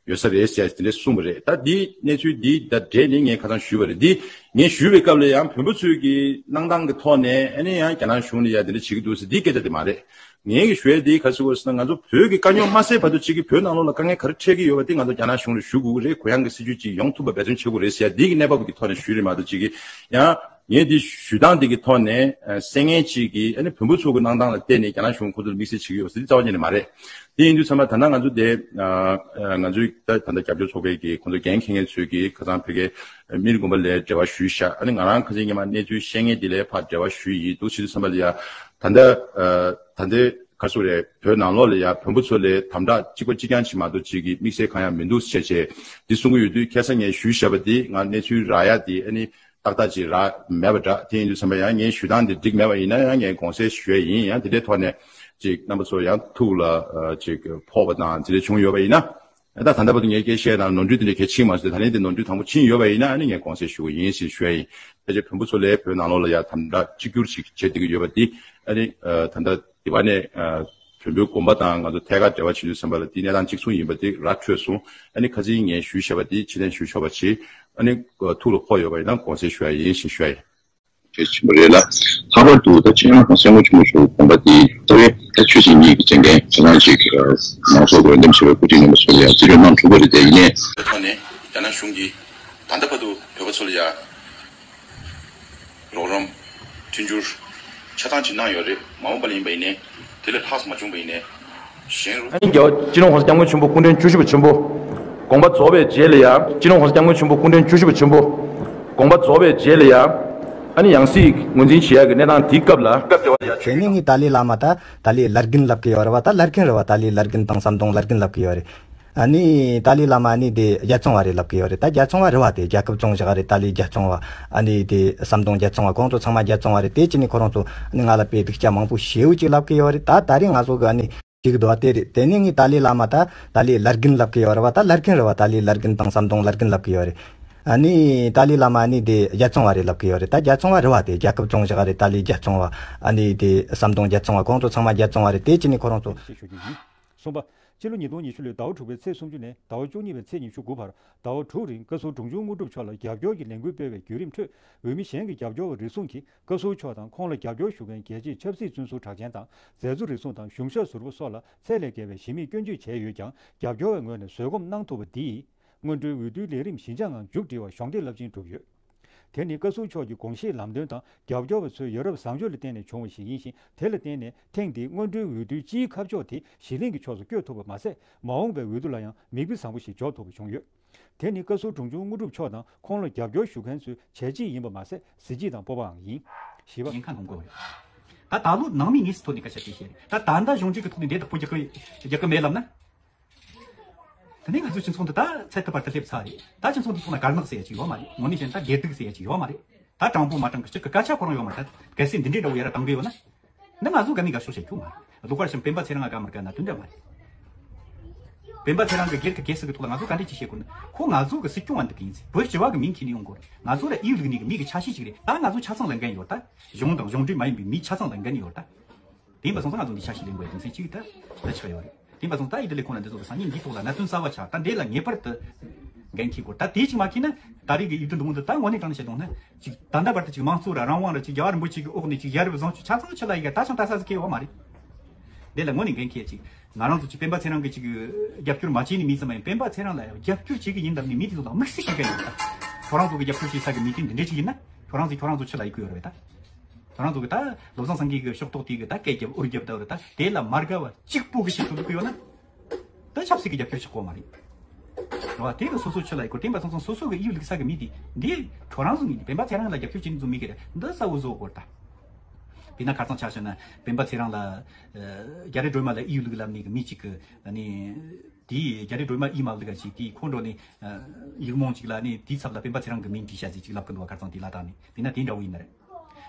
ཡོད་ས་རེད་ཟེར་དེ་འདྲ་གསུངས་པ་རེད། ད་འདི་གནས་ཚུལ་འདི་ད་འདྲ་ནི་ངས་ཁ་སང་ཞུས་པ་རེད། འདི་ངས་ཞུས་པའི་སྐབས་ལ་ཡང་བོན་པོ་ཚོའི་གི་གནང་སྟངས་ཀྱི་ཐོག་ནས་ཨ་ནི་ཡང་རྒྱ་ནག་གཞུང་ལ་ཡ་དེ་འདྲ་བྱེད་ཀྱི་འདུག་ཟེར་འདི་སྐད་ཆ་དེ་མ་རེད། ངས་གི་ཞུ་ཡ་འདི་ག་རེ་ཟེར་དགོས་ཟེར་ན། ང་ཚོ་བོད་ཀྱི་དཀའ་རྙོག་མ་སེལ་བར་དུ་ཅིག་གི་བོད་ནང་ལོགས་ལ་དཀའ་ངལ་ག་རེ་འཕྲད་ཀྱི་ཡོད་པ་དེ་ང་ཚོ་རྒྱ་ནག་གཞུང་ལ་ཞུ་དགོས་ཀྱི་རེད། གུ་ཡངས་ཀྱི་སྲིད་ཇུས་ཅིག་ཡོང་ཐུབ་པ་འབད་བརྩོན་བྱེད་དགོས་རེད་ཟེར་ཡ་འདི་གི་གནས་བབ་ཀྱི་ཐོག་ནས་ཞུས་རེད་མ་གཏོགས། ཅིག་གི་ཡང་། ངས་འདི་ཞུ་སྟངས་འདི་གི་ཐོག་ནས། ཨ། བསད་མཁན་གཅིག་གིས་ཨ་ནི་བོན་པོ་ཚོ་གི་གནང་སྟངས་ལ་བལྟས་ནས་རྒྱ་ནག་གཞུང་ཁོ་ཚོར་དམིགས་བསལ་བྱེད་ཀྱི་ཡོད་ཟེར་འདི་རྩ་བ་ཉིད་ནས་མ་རེད། དེ་ཡིན་དུས་ཙམ་པ་ད་ལྟ་ང་ཚོ་དེ། ཨ། ང་ཚོའི་ད་ད་ལྟ་རྒྱབ་སྐྱོར་ཚོགས་པའི་གི་ཁོ་ཚོ་འགན་འཁྱེར་མཁན་ཚོས་གི་ཁ་སང་ཕ་གིའི་སྨན་རི་དགོན་པ་ལ་འབྲེལ་བ་ཞུས་ཤག་ཨ་ནི་ང་རང་ཁ་སང་སྔོན་མ་གནས་ཚུལ་བཤད་མཁན་དེ་ལ་ཕར་འབྲེལ་བ་ཞུས་ཡིན། འདུག་བྱེད་དུས་ཙམ་པ་ལ་ཡ་ད་ལྟ། ཨ། ད་ལྟའི་ག་རེ་ཟེར་དགོས་རེད། བོད་ནང་ལོགས་ལ་ཡ་བོན་པོ་ཚོ་ལ་དམ་དྲག་གཅིག་པ་གཅིག་རྐྱང་ཅིག་མ་གཏོགས་ཅིག་གི་དམིགས་བསལ་གང་ཡང་མི་འདུག་ཟེར་བྱས་འདི་གསུང་གི་ཡོད་དུས། ཁ་སང་ངས་ཞུས་བཞག་པ་འདི་ང་གནས་ཚུལ་རག་ཡ་དེ་ཨ་ནི་ཏག་ཏག་ཅིག་རག་མེད་པ་འདྲ། དེ་ཡིན་དུས་ཙམ་པ་ཡང་ངས་ཞུ་སྟངས་དེ་འགྲིག་མེད་པ་ཡིན་ན་ཡང་ངས་དགོངས་སེལ་ཞུ་ཡ་ཡིན། ཡང་དེ་འདྲའི་ཐོག་ནས་ཅིག་རྣམ་པ་ཚོ་ཡང་ཐུགས་ལ་ཨ་ཅིག་ཕོག་པ་དང་དེ་འདྲ་བྱུང་ཡོད་པ་ཡིན་ན། ད་ད་ལྟ་བར་དུ་ངས་སྐད་བཤད་དང་ནོར་འཁྲུལ་དེ་འདྲ་གལ་ཕྱིན་མ་སོང་། ད་ལན་དེ་ནོར་འཁྲུལ་དང་པོ་ཕྱིན་ཡོད་པ་ཡིན་ན་ཨ་ནི་ངས་དགོངས་སེལ་ཞུ་གི་ཡིན་ཞེས་ཞུ་ཡ་ཡིན། ཕལ་ཆེར་བོན་པོ་ཚོ་ལ་བོད་ནང་ལོགས་ལ་ཡ་དམ་དྲག་གཅིག་གྱུར་ཞིག་བྱེད་བསྡད་ཀྱི་ཡོད་པ་འདི་ཨ་ནི་ཨ་ད་ལྟ་དེ་བ་ནས་ཨ་བོན་པོའི་དགོན་པ་དང་ང་ཚོ་ཐད་ཀར་འབྲེལ་བ་བྱེད་དུས་ཙམ་པ་ལ་དེ་གནས་སྟངས་གཅིག་མཚུངས་ཡིན་པ་དེ་ར་འཕྲོད་སོང་། ཨ་ནི་ཁ་སང་ངས་ཞུས་བཞག་པ་དེ་ཕྱིར་ལན་ཞུ་ཆོག་པ་བྱེད། ཨ་ནི་ཐུགས་ལ་ཕོག་ཡོད་པ་ཡིན་ན་དགོངས་སེལ་ཞུ་ཡ་ཡིན་ཞེས་ཞུ་ཡ་ཡིན། གལ་ཆེན་པོ་རེད་ལ། ལྷག་པར་དུ་ད་སྤྱི་ནོར་གོང་ས་སྐྱབས་མགོན་ཆེན་པོ་མཆོག་དགོངས་པ་དེ་རྩ་བའི་ད་ཆོས་སྲིད་གཉིས་ཀྱི་མཛད་འགན་ཆ་ཚང་ཅིག་མང་ཚོགས་ཀྱི་འོས་འདེམས་བྱས་པའི་འགོ་ཁྲིད་རྣམ་པ་ཚོ་ལ་ཡང་རྩིས་སྤྲོད་གནང་ཐུབ་པ་རེད། དེ་ཡིན་ནའི། ཐོག་ནས་རྒྱ་ནག་གཞུང་གིས་ད་ལྟ་བར་དུ་བོད་པ་ཚོ་ལ་ཡང་རོགས་རམ་མཐུན་འགྱུར་ཆ་ཚང་ཅིག་གནང་ཡོད་རེད། མ་འོངས་པ་ལ་ཡིན་པ་ཡིན་ནའི་དེ་ལས་ལྷག་མ་བྱུང་པ་ཡིན་ནའི་གཞན་རུ། ཨ་ནི་རྒྱལ་བ་སྤྱི་ནོར་གོང་ས་སྐྱབས་མགོན་ཆེན་པོ་སྐུ་ཕྲེང་བཅུ་བཞི་པ་ཆེན་པོ་དགོངས་པ་རྫོགས་པའི་རྗེས་ལ་ཡང་། སྤྱི་ནོར་གོང་ས་སྐྱབས་མགོན་ཆེན་པོ་སྐུ་ཕྲེང་བཅུ་བཞི་པ་ཆེན་པོ་དགོངས་པ་རྫོགས་པའི་རྗེས་ལ་ཡང་། ཨ་ནི་ཡང་སྲིད་ངོས་འཛིན་བྱེད་ཡག་གི་གནས་སྟངས་དེའི་སྐབས་ལ། དེ་ནས་ངས་ཏཱ་ལའི་བླ་མ་དང་ཏཱ་ལའི་བླ་རྒན་ལབ་ཀྱི་ཡོད་རེད་བ། ད་བླ་རྒན་རེད་བ། ཏཱ་ལའི་བླ་རྒན་དང་ཟམ་གདོང་བླ་རྒན་ལབ་ཀྱི་ཡོད་རེད། ཨ་ནི་ཏཱ་ལའི་བླ་མ་ཨ་ནི་དེ་རྒྱལ་བཙོང་བ་རེད་ལབ་ཀྱི་ཡོད་རེད། ད་རྒྱལ་བཙོང་བ་རེད་བ། དེ་རྒྱལ་ཁབ་བཙོང་བཞག་རེད། ཏཱ་ལའི་རྒྱལ་བཙོང་བ། ཨ་ནི་དེ་ཟམ་གདོང་རྒྱལ་བཙོང་བ། ཁོང་ཚོ་ཚང་མ་རྒྱལ་བཙོང་བ་རེད། དེ་བྱས་ནས་ཁོ་རང་ཚོ་ཨ་ནི་ང་ལ་དཔེ་སྡུག་ཅག་མང་པོ་ཞེ་པོ་ཅིག་ལབ་ཀྱི་ཡོད་རེད། ད་ད་རེས་ང་ཚོ་གི་ཨ་ནི་ཅིག་འདུག་བ། དེ་རེད། དེ་ནས་ངས་ཏཱ་ལའི་བླ་མ་ད་ཏཱ་ལའི་བླ་རྒན་ལབ་ཀྱི་ཡོད་རེད་བ། ད་བླ་རྒན་རེད་བ། ཏཱ་ལའི་བླ་རྒན་དང་ཟམ་གདོང་བླ་རྒན་ལབ་ཀྱི་ཡོད་རེད། ཨ་ནི་ཏཱ་ལའི་བླ་མ་ཨ་ནི་དེ་རྒྱལ་བཙོང་བ་རེད་ལབ་ཀྱི་ཡོད་རེད། ད་རྒྱལ་བཙོང་བ་རེད་བ། དེ་རྒྱལ་ཁབ་བཙོང་བཞག་རེད། ཏཱ་ལའི་རྒྱལ་བཙོང་བ། ཨ་ནི་དེ་ཟམ་གདོང་རྒྱལ་བཙོང་བ། ཁོང་ཚོ་ཚང་མ་རྒྱལ་བཙོང་བ་རེད། དེ་བྱས་ནས་ཁོ་རང་ཚོ། ཞེས་ཞུ་རྒྱུ་ཡིན། གསུམ་པ། སྤྱི་ལོ་ཉིས་སྟོང་ཉི་ཤུ་ལོའི་ཟླ་བ་དྲུག་པའི་ཚེས་སུམ་ཅུ་ནས་ཟླ་བ་བཅུ་གཉིས་པའི་ཚེས་ཉི་ཤུ་དགུ་བར་ཟླ་བ་དྲུག་རིང་བཀའ་ཟུར་དྲུང་ཆུང་དངོས་གྲུབ་མཆོག་ལ་རྒྱབ་སྐྱོར་གྱི་ལས་འགུལ་སྤེལ་བའི་བརྒྱུད་རིམ་ཁྲོད། འོས་མི་གཞན་གྱི་རྒྱབ་སྐྱོར་བ་རེ་ཟུང་གིས་བཀའ་ཟུར་མཆོག་དང་ཁོང་ལ་རྒྱབ་སྐྱོར་ཞུ་མཁན་རྒྱལ་གཅེས་ཆབ་སྲིད་བཙོན་ཟུར་གྲགས་ཅན་དང་མཛད་གཙོ་རེ་ཟུང་དང་གཞུང་ཞབས་ཟུར་པ་སོགས་ལ་ཚད་ལས་བརྒལ་བའི་ཞི་མོལ་སྐྱོན་བརྗོད་བྱས་ཡོད་ཀྱང་། རྒྱབ་སྐྱོར་བའི་ངོས་ནས་བཟོད་སྒོམ་གནང་ཐུབ་པ་འདིས། སྔོན་འགྲོའི་འོས་བསྡུའི་ལས་རིམ་ཞི་འཇགས་ངང་མཇུག་སྒྲིལ་བར་གཞོགས་འདེགས་རླབས་ཆེན་བསྒྲུབས་ཡོད། དེ་ནི་བཀའ་ཟུར་མཆོག་གི་དགོངས་བཞེད་ལམ་སྟོན་དང་རྒྱབ་སྐྱོར་བ་ཚོའི་ཡ་རབས་བཟང་སྤྱོད་ལ་བརྟེན་ནས་བྱུང་བ་ཞིག་ཡིན་ཞིང་། དེ་ལ་བརྟེན་ནས་ཐེངས་འདིའི་སྔོན་འགྲོའི་འོས་བསྡུའི་སྤྱིའི་ཁ་ཕྱོགས་དེ་གཞི་གླེང་གི་ཕྱོགས་སུ་བསྐྱོད་ཐུབ་པ་མ་ཟད། མ་འོངས་པའི་འོས་བསྡུ་ལ་ཡང་མིག་དཔེ་བཟང་པོ་ཞིག་འཇོག་ཐུབ་པ་བྱུང་ཡོད། དེ་ནི་བཀའ་ཟུར་དྲུང་ཆུང་དངོས་གྲུབ་མཆོག་དང་ཁོང་ལ་རྒྱབ་སྐྱོར་ཞུ་མཁན་ཚོའི་བྱས་རྗེས་ཡིན་པ་མ་ཟད། གཟི་བརྗིད་དང་སྤོབས་པའང་ཡིན། ཞེས་པ། ཉེན་ཁ་འདོན་དགོས་ཡོད། ད་ད་ལོ་ནང་མི་དངོས་སུ་ཐོན་ནས་སྐད་ཆ་དེ་བཤད་རེད། ད་ད་ལྟ་གཞུང་འབྲེལ་གྱི་ཐོག་ནས་འདི་བདག་པོ་རྒྱག་གི་རྒྱག་གི་མེད་ལབ་ན། དེ་ནས་ང་ཚོའི་སྤྱི་ཚོགས་འདི་ད་ཚད་མཐོ་བར་དུ་སླེབས་ཚར་རེད། ད་སྤྱི་ཚོགས་འདི་ཐོག་ན་དཀར་ནག་ཟེར་ཡ་ཅིག་ཡོད་མ་རེད། དངོས་གནས་བཤད་ན་ད་སྒེར་སྡུག་ཟེར་ཡ་ཅིག་ཡོད་མ་རེད། ད་དྲང་པོ་མ་དྲང་གི་གཅིག་གི་སྐད་ཆ་ཁོ་རང་ཡོད་མ་རེད། ད་གལ་སྲིད་འདི་འདྲའི་འདྲ་བོ་ཡ་ར་བཏང་གི་ཡོད་ན། འདི་ང་ཚོ་དགའ་མི་དགའ་ཕྱོགས་བཤད་རྒྱུ་མ་རེད། ལོགས་པར་བྱས་སྤེན་པ་ཚེ་རིང་ལ་དགའ་མི་དགའ་ན་དོན་འདྲ་མ་རེད། སྤེན་པ་ཚེ་རིང་གི་སྒེར་གྱི་སྒེར་སུ་གི་ཐོག་ལ་ང་ཚོ་ག་འདྲ་ཅིག་བཤད་དགོས་ན། ཁོ་ང་ཚོ་གི་སྲིད་སྐྱོང་བ་འདི་གི་ཡིན་ཚེ་བོད་སྤྱི་བ་གི་མིང་ཁྱེར་ནས་ཡོང་དགོས་རེད། ང་ཚོ་ལ་ཨི་ཡུལ་ལུགས་ནས་གི་མི་གི་ཆ་ཤས་ཅིག་རེད། ད་ང་ཚོ་ཆ་ཚང་ལ་འགན་ཡོད་རེད། ད་གཞུང་དང་གཞུང་འབྲེལ་མ་ཡིན་པའི་མི་ཆ་ཚང་ལ་འགན་ཡོད་རེད། ད་དེ་ཡིན་པ་སོང་ཙང་ང་ཚོ་འདི་ཆ་ཤས་ལེན་དགོས་རེད། རྒྱུ་མཚན་གཅིག་ད་ད་ཆགས་ཡོད་རེད། དེ་ཡིན་པ་སོང་ཙང་ད་ཨི་ཏི་ལི་ཁོང་ལ་འདི་ཚོ་གི་སང་ཉིན་འདིའི་ཐོག་ལ་གནད་དོན་གསར་བ་ཆགས། ད་འདི་ལ་ངེས་པར་དུ་འགན་འཁྱེར་དགོས། ད་དེ་གཅིག་མ་འཁྱེར་ན་ད་རེས་ཀྱི་ཨི་ཏི་འདུ་འདི་ད་དངོས་གནས་དྲང་གནས་བཤད་དོན་ན་ཅིག་ད་ལྟ་བར་དུ་ཅིག་དམངས་གཙོ་ར་རང་དབང་ར་ཅིག་རྒྱལ་བ་རིན་པོ་ཆེ་གི་འོག་ནས་ཅིག་ཡ་རབས་བཟང་སྤྱོད་ཆ་ཚང་ཆི་ལ་ཡི་ག་ད་ཆང་ད་ས་ཟིག་གེ་ཡོད་མ་རེད། དེ་ལ་དངོས་གནས་འགན་འཁྱེར་ཅིག་ང་རང་ཚོ་ཅིག་སྤེན་པ་ཚེ་རིང་གི་ཅིག་རྒྱབ་སྐྱོར་མ་བྱས་ནས་མི་ཙམ་མ་ཡིན། སྤེན་པ་ཚེ་རིང་ལ་རྒྱབ་སྐྱོར་བྱེད་ཀྱི་ཡིན་ལབ་ནས་མི་དེ་ཚོ་དང་དམིགས་བསལ་བྱེད་མཁན་ཡོད་ད། ཁྱོད་རང་ཚོ་གི་རྒྱབ་སྐྱོར་བྱེད་ས་གི་མི་དེ་འདི་འདྲས་ཅིག་ཡིན་ན་ཁྱོད་རང་ཚོ་ཁྱོད་རང་ཚོ་ཆི་ལ་ཡི་གི་ཡོད་རེད་ད། ཁྱོད་རང་ཚོ་གི་ད་བློ་བཟང་སེང་གེ་གི་ཕྱོགས་གཏོགས་དེ་གི་ད་སྐད་རྒྱབ་འུར་རྒྱབ་ད་རེད་ད། དེ་ལ་མ་དགའ་བ་གཅིག་པུ་གི་ཞིག་ཐུབ་གི་ཡོད་ན། ད་ཆབ་སྲིད་ཀྱི་རྒྱབ་སྐྱོར་བྱེད་དགོས་མ་རེད། རེད་བ། དེ་གི་སོ་སོ་ཆི་ལ་ཡི་གོ་བརྟེན་པ་ཚང་ཚང་སོ་སོ་གི་ཡིག་ལུགས་ས་གི་མི་དེ་འདི་ཁྱོད་རང་ཚོ་ངོས་ནས་སྤེན་པ་ཚེ་རིང་ལ་རྒྱབ་སྐྱོར་བྱེད་ནི་ཚོ་མི་གི་རེད། འདི་གསལ་བོ་བཟོ་དགོས་ད། དཔེར་ན་ཁ་སང་ཆ་བཞག་ན་སྤེན་པ་ཚེ་རིང་ལ་རྒྱ་རི་སྒྲོལ་མ་ལ་ཡིག་ལུགས་ལབ་ནི་གི་མི་གཅིག་གི་ཨ་ནི་དེའི་རྒྱ་རི་སྒྲོལ་མ་ཡིག་མ་ལུགས་ག་ཅིག་དེའི་ཁོང་འགྲོ་ནི་ཡིག་རྨོངས་ཅིག་ལ་ནི་དེའི་ཚབ་ལ་སྤེན་པ་ཚེ་རིང་གི་མིང་བྲིས་བྱ་ཟིག་ཅིག་ལབ་གི་འདུག་བ། ཁ་སང་དེ་ལ་དྭགས་ནི་དཔེར་ན་དེ་འདྲ་བོ་ཡིན་ན་རེད།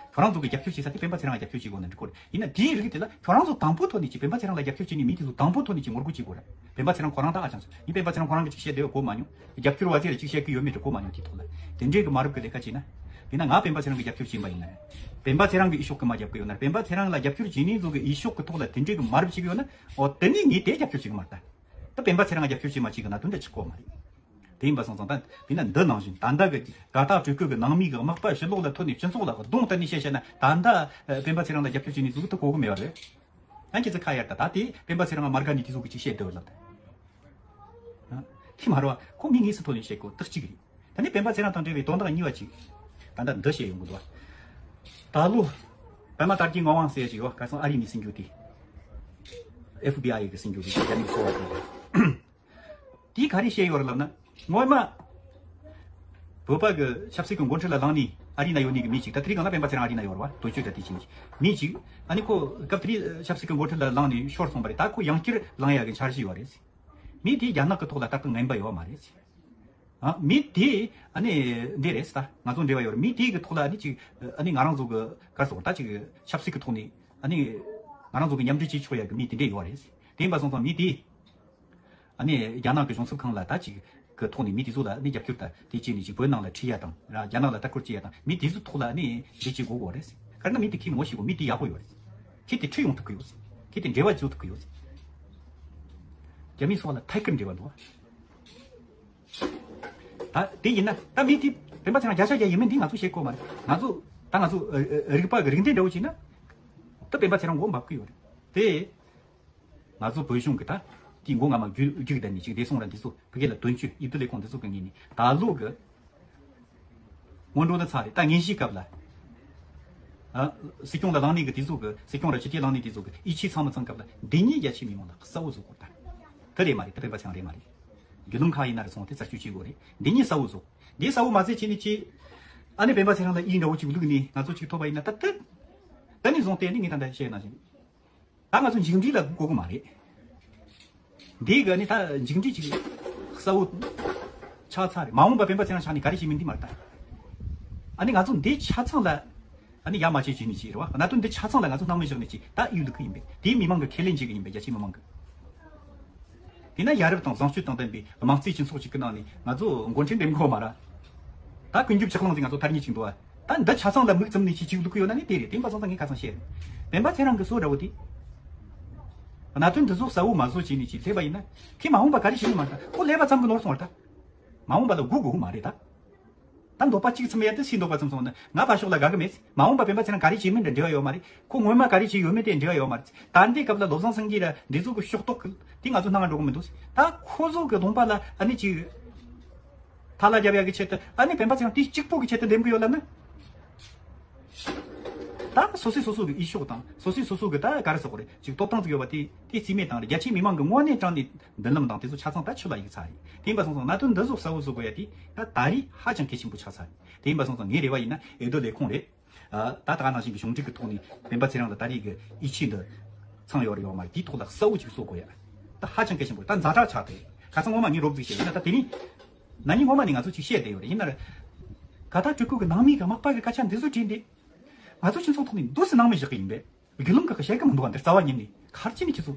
ཁྱོད་རང་ཚོ་གི་རྒྱབ་སྐྱོར་བྱེད་ས་དེ་སྤེན་པ་ཚེ་རིང་ལ་རྒྱབ་སྐྱོར་བྱེད་དགོས་ན་འགྲིག་གོ། ཡིན་ན་དེའི་རིགས་དེ་ལ་ཁྱོད་རང་ཚོ་དང་པོ་ཐོག་ནས་ཅིག་སྤེན་པ་ཚེ་རིང་ལ་རྒྱབ་སྐྱོར་བྱེད་ནི་མི་དེ་ཚོ་དང་པོ་ཐོག་ནས་ཅིག་ངོ་རྒོལ་བྱེད་དགོས་རེད། སྤེན་པ་ཚེ་རིང་ཁོ་རང་ད་ཨ་ཅང་ཚོ་ཡིན། སྤེན་པ་ཚེ་རིང་ཁོ་རང་གི་ཅིག་བཤད་བསྡད་ཡོད་གོ་མ་མྱོང་། རྒྱབ་སྐྱོར་བ་ཚེ་ར་ཅིག་བཤད་གི་ཡོད་མེད་དྲི་གོ་མ་མྱོང་། དེའི་ཐོག་ལ་དེ་འདྲའི་གི་མ་རབས་གི་ལས་ཀ་བྱེད་ན། དེས་ན་ང་སྤེན་པ་ཚེ་རིང་གི་རྒྱབ་སྐྱོར་བྱེད་པ་ཡིན་ན་རེད། སྤེན་པ་ཚེ་རིང་གི་ཨི་ཤོག་གི་མ་རྒྱབ་གི་ཡོད་ན་རེད། སྤེན་པ་ཚེ་རིང་ལ་རྒྱབ་སྐྱོར་བྱེད་ནི་ཚོ་གི་ཨི་ཤོག་གི་ཐོག་ལ་དེ་འདྲའི་གི་མ་རབས་བྱེད་གི་ཡོད་ན། འོ་དེ་ནི་ངས་དེ་རྒྱབ་སྐྱོར་བྱེད་གི་མ་རེད་ད། ད་སྤེན་པ་ཚེ་རིང་ལ་རྒྱབ་སྐྱོར་བྱེད་མ་བྱེད་གི་ན་དོན་འདྲ་ཆགས་གོ་མ་རེད། དེ་ཡིན་པ་སོང་ཙང་ད་དེ་ན་འདི་ནང་བཞིན་ད་ལྟ་གི་དགའ་རྟགས་སྤྲོད་སྐུལ་གི་ནང་མི་གི་དམག་པ་ཕྱི་ལོགས་ལ་ཐོན་ནས་སྤྱི་ཚོགས་ལ་རྡུང་གཏན་ནས་བཤད་བཤད་ན་ད་ལྟ་སྤེན་པ་ཚེ་རིང་ལ་རྒྱབ་སྐྱོར་བྱེད་ནི་ཟིག་ཏུ་གོ་གི་མེད་པ་རེད། ཡང་ཁྱེད་ཚོ་ཁ་ཡར་ད་ད་དེ་སྤེན་པ་ཚེ་རིང་ལ་མ་དགའ་ནི་དེ་ཚོ་གི་ཅིག་བཤད་འདོད་ལབ་ད། ཁྱི་མ་རོ་ཁོ་མི་ངེས་སུ་ཐོན་ནས་བཤད་གོ་ད་གཅིག་རེད། ད་ནི་སྤེན་པ་ཚེ་རིང་དང་འབྲེལ་བའི་དོན་དག་གཉིས་པ་གཅིག་ད་ལྟ་འདི་བཤད་ཡོང་གི་འདུག་ད་ལོ་པདྨ་དར་རྒྱས་ངག་དབང་ཟེར་ཞིག་ཡོད། ཁ་སང་ཨ་རི་ནས་ཟིན་རྒྱུ་དེ། ཨེཕ་བི་ཨའི་གི་ཟིན་རྒྱུ་དེ་རྒྱ་མིའི་གསོ་བ་དེ། དེས་ག་རེ་བཤད་ཡོད་རེད་ལབ་ན། སྔོན་མ་བོད་པ་གི་ཆབ་སྲིད་ཀྱི་འགོ་ཁྲིད་ལ་ལངས་ནས་ཨ་རི་ན་ཡོད་ནི་གི་མི་གཅིག་ད་དེ་རིང་གང་ལ་སྤེན་པ་ཚེ་རིང་ཨ་རི་ན་ཡོད་རེད་བ། དོན་གཅོད་ད་དེ་ཕྱིན་གྱི་མི་གཅིག་ཨ་ནི་ཁོ་སྐབས་དེ་རིང་ཆབ་སྲིད་ཀྱི་འགོ་ཁྲིད་ལ་ལངས་ནས་ཤོར་སོང་བ་རེད། ད་ཁོ་ཡང་བསྐྱར་ལངས་ཡག་གི་འཆར་གཞི་ཡོད་རེད། མི་དེས་རྒྱ་ནག་གི་ཐོག་ལ་ལྟ་སྐུལ་ངན་པ་ཡོད་མ་རེད། ཨ་མི་དེ་ཨ་ནི་འདི་རེད་ད། ང་ཚོ་འབྲེལ་བ་ཡོད་རེད། མི་དེ་གི་ཐོག་ལ་ཨ་ནི་ཅིག་ཨ་ནི་ང་རང་ཚོ་གི་གར་སོང་ད་ཅིག་ཆབ་སྲིད་ཀྱི་ཐོག་ནས་ཨ་ནི་ང་རང་ཚོ་གི་མཉམ་འབྲེལ་བྱེད་ཆོག་ཡག་གི་མི་དེ་འདྲས་ཡོད་རེད། དེ་ཡིན་པ་སོང་ཙང་མི་དེ་ཨ་ནི་རྒྱ་ནག་གི་གཞུང་ཚབ་ཁང་ལ་ད་ཅིག་གི་ཐོག་ནས་མི་དེ་ཚོ་ལ་ཨ་ནི་རྒྱབ་སྐྱོར་ད་དེ་བྱས་ནས་ཅིག་བོད་ནང་ལ་ཁྲིད་ཡ་དང་ར་རྒྱ་ནག་ལ་ལྟ་སྐོར་བྱེད་ཡ་དང་མི་དེ་ཚོ་ཐོག་ལ་ཨ་ནི་འདི་བྱེད་དགོས་གོ་རེད། ག་རེ་ན་མི་དེ་ཁྱེད་ངོ་ཤེས་གོ། མི་དེ་ཡག་པོ་ཡོད་རེད། ཁྱེད་དེ་ཁྲིད་ཡོང་ཐུབ་གི་ཡོད། ཁྱེད་དེ་འབྲེལ་བ་བཟོ་ཐུབ་གི་ཡོད། རྒྱ་མི་སོགས་ལ་ཐད་ཀར་འབྲེལ་བ་འདུག་ད་དེ་ཡིན་ན་ད་མི་དེ་སྤེན་པ་ཚེ་རིང་བརྒྱ་ཆ་བརྒྱ་ཡིན་མིན་འདི་ང་ཚོ་ཤེས་གོ་མ་རེད། ང་ཚོ་ད་ང་ཚོ་ཨ་ཨ་རིག་པ་གི་རིག་ལྡན་འདྲ་བོ་བྱས་ན་ད་སྤེན་པ་ཚེ་རིང་མགོ་འབབ་གི་ཡོད་རེད་དེ། ང་ཚོ་བོད་གཞུང་གི་ད་དེའི་མགོ་རྔ་མ་རྒྱུད་རྒྱུད་ཀྱི་དར་ནས་ཅིག་བདེ་སྲུང་ར་འདི་ཚོ་བོད་སྐད་ལ་དོན་གཅོད་ཡིབ་དུ་ལས་ཁུངས་འདི་ཚོ་གི་ངོས་ནས་ད་ལོ་གི་སྔོན་འགྲོ་ནི་ཚར་རེད། ད་ངན་གཞིའི་སྐབས་ལ་ཨ་སྲིད་སྐྱོང་ལ་ལངས་ནས་གི་དེ་ཚོ་གི་སྲིད་སྐྱོང་ར་ཕྱི་རྒྱལ་ལངས་ནས་དེ་ཚོ་གི་ཡིད་ཆེས་ཚང་མ་ཚང་སྐབས་ལ་འདི་ཉིད་རྒྱ་ཆེ་མི་མང་ལ་གསལ་བོ་བཟོ་དགོས། ད་དེ་རེད་མ་རེད། ད་སྤེན་པ་ཚེ་རིང་རེད་མ་རེད། རྒྱུ་ནོམ་ཁག་ཡིན་ན་རེ་སོང་དེ་རྩད་གཅོད་བྱེད་དགོས་རེད། འདི་ཉིད་གསལ་བོ་བཟོ། འདི་གསལ་བོ་མ་ཟད་བྱས་ནས་ཅི་ཨ་ནི་སྤེན་པ་ཚེ་རིང་ལ་ཡིད་འདྲ་བོ་ཅིག་བླུགས་ནས་ང་ཚོ་ཅིག་ཐོབ་པ་ཡིན་ན་ད་ད་ད་ནི་བཟུང་སྟེ་ནི་ངས་ད་ལྟ་བཤད་ན་བཞིན། ད་ང་ཚོ་མཇུག་འབྲས་ལ་སྒུག་དགོས་ཀྱི་མ་རེད། འདི་གི་ནི་ད་མཇུག་འབྲས་ཅིག་གསལ་བོ་ཆགས་ཚར་རེད། མ་འོངས་པ་སྤེན་པ་ཚེ་རིང་ཆགས་ནས་ག་རེ་བྱེད་མིན་འདི་མ་རེད་ད། ཨ་ནི་ང་ཚོ་འདི་ཆ་ཚང་ལ་ཨ་ནི་ཡ་མ་བྱེད་བྱེད་ནི་ཅིག་རེད་བ། གནད་དོན་འདི་ཆ་ཚང་ལ་ང་ཚོ་སྣང་མེད་བཞག་ནས་ཅིག་ད་ཡུལ་ལུགས་ཀྱི་ཡིན་པས། དེའི་མི་མང་གི་ཁས་ལེན་བྱེད་ཀྱི་ཡིན་པས། རྒྱ་ཆེའི་མི་མང་གི། དེས་ན་ཡ་རབས་དང་བཟང་སྤྱོད་དང་ལྡན་པའི་དམངས་གཙོའི་སྤྱི་ཚོགས་ཅིག་གི་ནང་ནས་ང་ཚོ་འགོ་འདྲེན་འདེམས་དགོས་མ་ར། ད་ཀུན་རྒྱུ་ཕྱག་ལང་ཟིག་ང་ཚོ་ཐར་ཉེ་ཅིག་འདུག་བ། ད་འདི་ཆ་ཚང་ལ་མིག་བཙུམ་ནས་ཅིག་ཅིག་ལུག་གི་ཡོད་ན་ནི་དེ་རེད། དེ་འབའ་ཚང་ཚང་ངས་ཁ་ཚང་བཤད་རེད། སྤེན་པ་ཚེ་རིང་གི་སོ་འདྲ་བོ་དེ། གནད་དོན་འདི་ཚོ་གསལ་བོ་མ་བཟོ་བྱས་ནས་ཅིག་སླེབས་པ་ཡིན་ན། ཁྱེད་མ་འོངས་པ་ག་རེ་བྱེད་ནི་མ་རེད་ད། ཁོ་སླེབས་པ་ཙམ་གྱི་ནོར་སོང་བ་རེད་ད། མ་འོངས་པ་ལ་སྒུག་དགོས་མ་རེད་ད། ད་འདོད་པ་གཅིག་ཚིམ་ཡ་དེ་སུའི་འདོད་པ་ཚིམ་སོང་ན། ང་ཕར་ཕྱོགས་ལ་དགའ་གི་མེད། མ་འོངས་པ་སྤེན་པ་ཚེ་རིང་ག་རེ་བྱེད་མིན་དང་འབྲེལ་བ་ཡོད་མ་རེད། ཁོ་སྔོན་མ་ག་རེ་བྱས་ཡོད་མེད་དེ་འབྲེལ་བ་ཡོད་མ་རེད། ད་ལྟའི་སྐབས་ལ་བློ་བཟང་སེང་གེ་ར་འདི་ཚོ་གི་ཕྱོགས་གཏོགས་གི་དེ་ང་ཚོ་སྣང་བ་འགྲོ་གི་མི་འདུག། ད་ཁོ་ཚོ་གི་ལུང་པ་ལ་ཨ་ནི་ཅིག་ཐ་ལ་རྒྱབ་ཡ་གི་ཆེད་དུ། ཨ་ནི་སྤེན་པ་ཚེ་རིང་དེ་གཅིག་པོ་གི་ཆེད་དུ་འདེམས་གི་ཡོད་ལབ་ན། ད་སོ་སོས་སོ་སོ་གི་ཨི་ཤོག་དང་སོ་སོས་སོ་སོ་གི་ད་ག་རེ་ཟེར་དགོས་རེད། ཅིག་སྟོབས་དང་ཅིག་ཡོད་པ་དེ་དེ་རྩིས་མེད་བཏང་རེད། རྒྱ་ཆེའི་མི་མང་གི་དངོས་གནས་དྲང་ནས་མདུན་ལམ་དང་དེ་ཚོ་ཆ་ཚང་ད་ཆུ་ལ་གཡུག་ཚར་རེད། དེ་ཡིན་པ་སོང་ཙང་གནད་དོན་འདི་ཚོ་གསལ་བོ་བཟོ་དགོས་ཡ་དེ་ད་ད་རེས་ཧ་ཅང་གལ་ཆེན་པོ་ཆགས་ཚར་རེད། དེ་ཡིན་པ་སོང་ཙང་ངའི་རེ་བ་ཡིན་ན་འོས་བསྡུ་ལས་ཁུངས་རེད། ད་ད་ག་ནང་བཞིན་གྱི་གཞུང་འབྲེལ་གྱི་ཐོག་ནས་སྤེན་པ་ཚེ་རིང་ལ་ད་རེས་ཀྱི་ཡིད་ཆེས་འདི་ཚང་ཡོད་རེད་ཡོད་མ་རེད། དེའི་ཐོག་ལ་གསལ་བོ་ཅིག་བཟོ་དགོས་ཡ་ད་ཧ་ཅང་གལ་ཆེན་པོ་རེད། ད་ཛ་དྲག་ཆགས་ཏེ་ཁ་སང་ངོ་མ་ངས་རོབ་ཙམ་བཤད་ཡིན་ན། ད་དེ་རིང་ན་ནིང་ངོ་མ་ནས་ང་ཚོ་ཅིག་བཤད་བསྡད་ཡོད་རེད། ཡིན་ན་ར་ག་ད་སྤྲུལ་སྐུ་གི་ནང་མི་གི་མག་པ་གི་སྐད་ཆ་འདི་ཚོ་དྲིས་འདི་ང་ཚོ་སྤྱི་ཚོགས་ཐོག་ནས་འདུག་སེ་སྣང་མེད་བཞག་གི་ཡིན་པས། དགེ་སློང་ཁག་གི་བཤད་གི་མི་འདུག་བ། འདི་རྩ་བ་ཉིད་ནས་ག་རེ་བྱས་ནས་ཁྱེད་ཚོ།